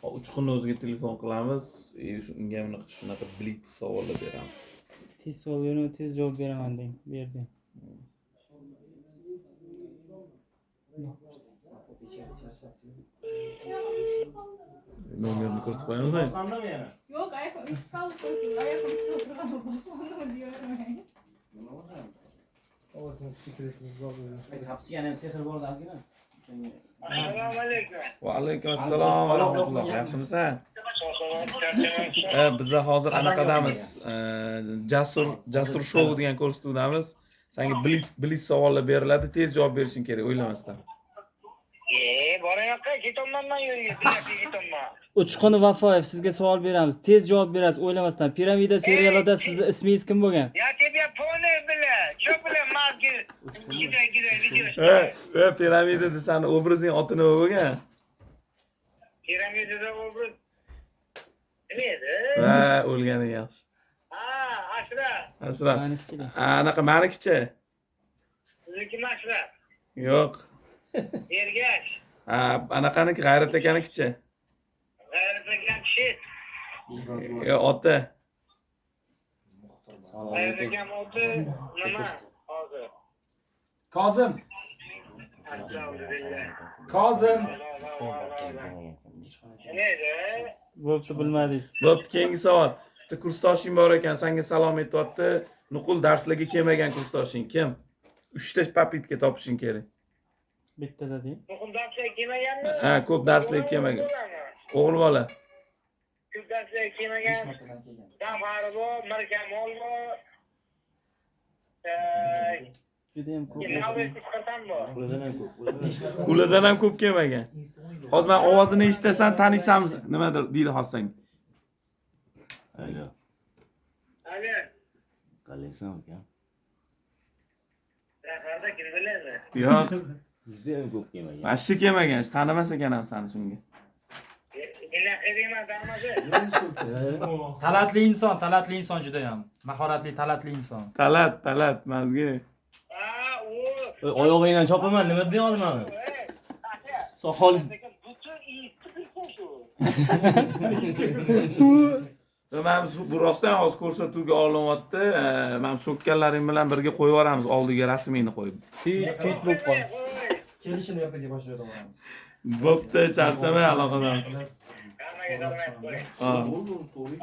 Uchqun o'ziga telefon qilamiz. Unga bunaqa shunaqa blitz savollar beramiz. Tez savol beraman, tez javob beraman deng, berding. Nomerini ko'rsatib qo'yamiz. Boshlandimi yana? Yo'q, iPhone eshitib qolib qo'ysin. IPhone ustida o'tirganda boshlandimi diyorum. Nima bo'ldi? O'zimiz sekretimiz bor bizning. Tapchigani ham sehr bor ozgina. O'shanga. Assalomu alaykum. Va alaykum assalom va rahmatulloh. Yaxshimisan? Sog'-salomat. Biza hozir anaqadamiz. Jasur shou degan ko'rsatuvdamiz. Senga blitz savollar beriladi, tez javob berishing kerak, o'ylamasdan. Borayoqqa ketonman man yo'lga, bitta ketonman. Uchqun Vafoyev, sizga savol beramiz. Tez javob berasiz, o'ylamasdan. Piramida serialida sizni ismingiz kim bo'lgan? Я тебя понял, бля. Чё, бля, мозги кидай, кидай, видео. Piramidada sani obrazing oti nima bo'lgan? Piramidada obraz nima edi? Va o'lgani yaxshi. Ha, Ashraf. Ashraf. Manikichi. Anaqa manikichi? Sizniki Ashraf. Yo'q. Ergash. Ha, anaqaniki G'ayrat akanikichi? G'ayrat akam shit. Yo, oti. G'ayrat akam oti nima hozir? Kozim, Alhamdulillah. Kozim. Nima edi? Bo'pti, bilmadingiz. Bo'pti, keyingi savol. Bitta kursdoshing bor ekan, senga salom aytyapti. Nuqul darslarga kelmagan kursdoshing kim? 3 ta попытка topishing kerak. Bittada deng. Muhim darslarga kelmaganmi? Ha, ko'p darslarga kelmagan. O'g'il bola. Ko'p darslarga kelmagan. Zafar bor, Mirkamol bor. Juda ham ko'p. Navbat chiqarsam bor. Ulardan ham ko'p. Ulardan ham. Ulardan ham ko'p kelmagan. Hozir men ovozini eshitasan, taniysanmi? Nimadir deydi hozir senga. Alo, Alo. qalaysan aka? Zafarda kim biladi? Yo'q, Juda ham ko'p kelmagan. vashshi kelmagan, tanimas ekan ham sani shunga. Bunaqa deyman, tanimasin. Talantli inson, talantli inson juda ham. Mahoratli, talantli inson. Talat, Talat, mazgi. Ha, u. Oyog'ingdan chopaman, nima deya olmadim. Soqoling. Butun institut shu. Mana bu rostdan hozir ko'rsatuvga olinyapti. Mana so'kkanlaring bilan birga qo'yib yuboramiz oldiga rasmingni qo'yib. Tuyt tuyt bo'lib qoldi. Kelishini ertaga boshqa joyda boramiz. Bo'pti, charchamay, aloqadamiz. Hammaga salom aytib qo'ying. Ha. Bo'ldi, o'zi to'g'ri.